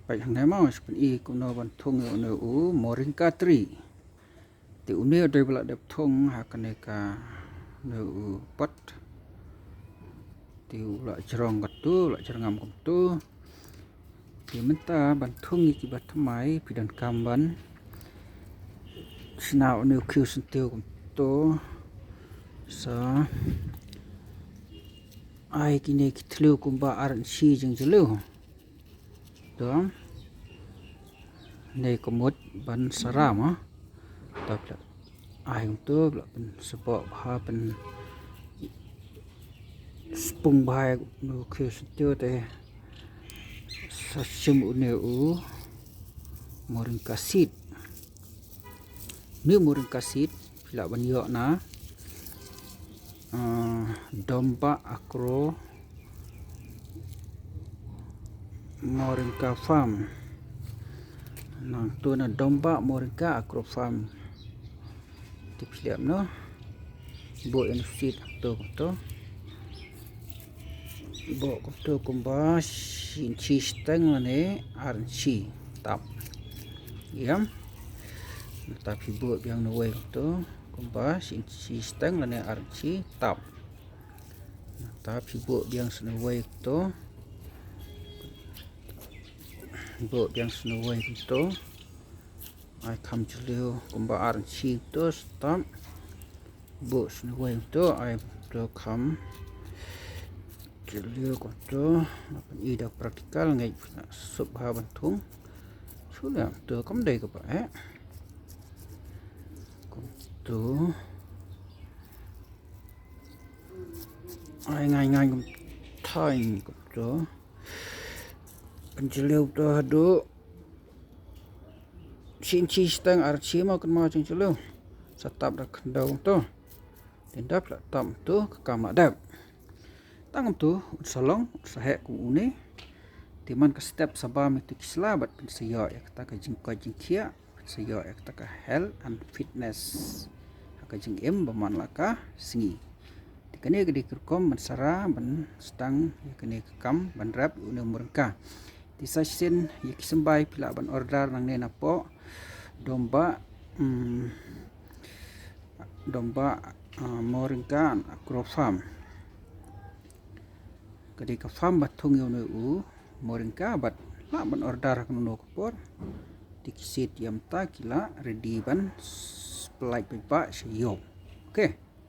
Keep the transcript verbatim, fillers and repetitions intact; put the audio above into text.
Peit hangne mo, shu pyni kumno ban thung ïa une u moringa tree. Te une u dei ba la dep thung ha kane ka, une u pot. Te u la jrong katu, u la jyrngam kumtu. Te mynta ban thung ïa kiba thymmai phi donkam ban shna une u khiew syntiew kumtu. Sa ai kine ki thliew kumba ar inshi jingjylliew. To ne ka mut ban sara mo. To phi la ai kumtu, phi la pynsaboh bha, pynspung bha ïa une u khiew syntiew te sa shim une u moringa seed. Une u moringa seed phi lah ban ïoh na, ah, Domba Agro Moringa Farm. Nangtu na Domba Moringa Agro Farm. Te phi lah, no? Buh ïa une u seed to kumtu. Buh kumtu kumba shi inshi shiteng lane ar inshi tap. Ïam. Nangta phi buh biang na uwei kumtu kumba shi inshi shiteng lane ar inshi tap. Nangta phi buh biang sa na uwei kumtu. Buh biang sa na uwei kumtu. Ai kham jylliew kumba ar inshi kumtu, stop. Buh sa na uwei kumtu, ai kumtu kham jylliew kumtu. Nga pyni da practical, ngeit phi lah suk bha ban thung. Shu leh kumtu, kam dei kaba eh. Kumtu. Ai ngai ngai kumtu, kumtu. Pynjylliew kumtu haduh shi inshi shiteng ar inshi mo, kynmaw jingjylliew. Sa tap da khyndew kumtu. Te ynda phi la tap kumtu ka kam la dep. Tang kumtu un sa long, un sa heh kum une. Te man ka step sa bam ïa kitu ki sla bad phin sa ïoh ïa kata ka jingkoit jingkhiah, phin sa ïoh ïa kata ka health and fitness ha ka jingim ba man la ka sngi. Te kane ka dei ka rukom ban sara, ban sdang ïa kane ka kam ban rep ïa une u moringa. Te sa shisien ïa ki symbai phi lah ban order nangne napoh Domba, mm, Domba, ah, Moringa Agro Farm. Ka dei ka farm ba thung ïa une u moringa bad lah ban order ha kano kano ka por. Te ki seed ïa mynta ki la ready ban s-, pyllait paidbah sha ïew. Okay.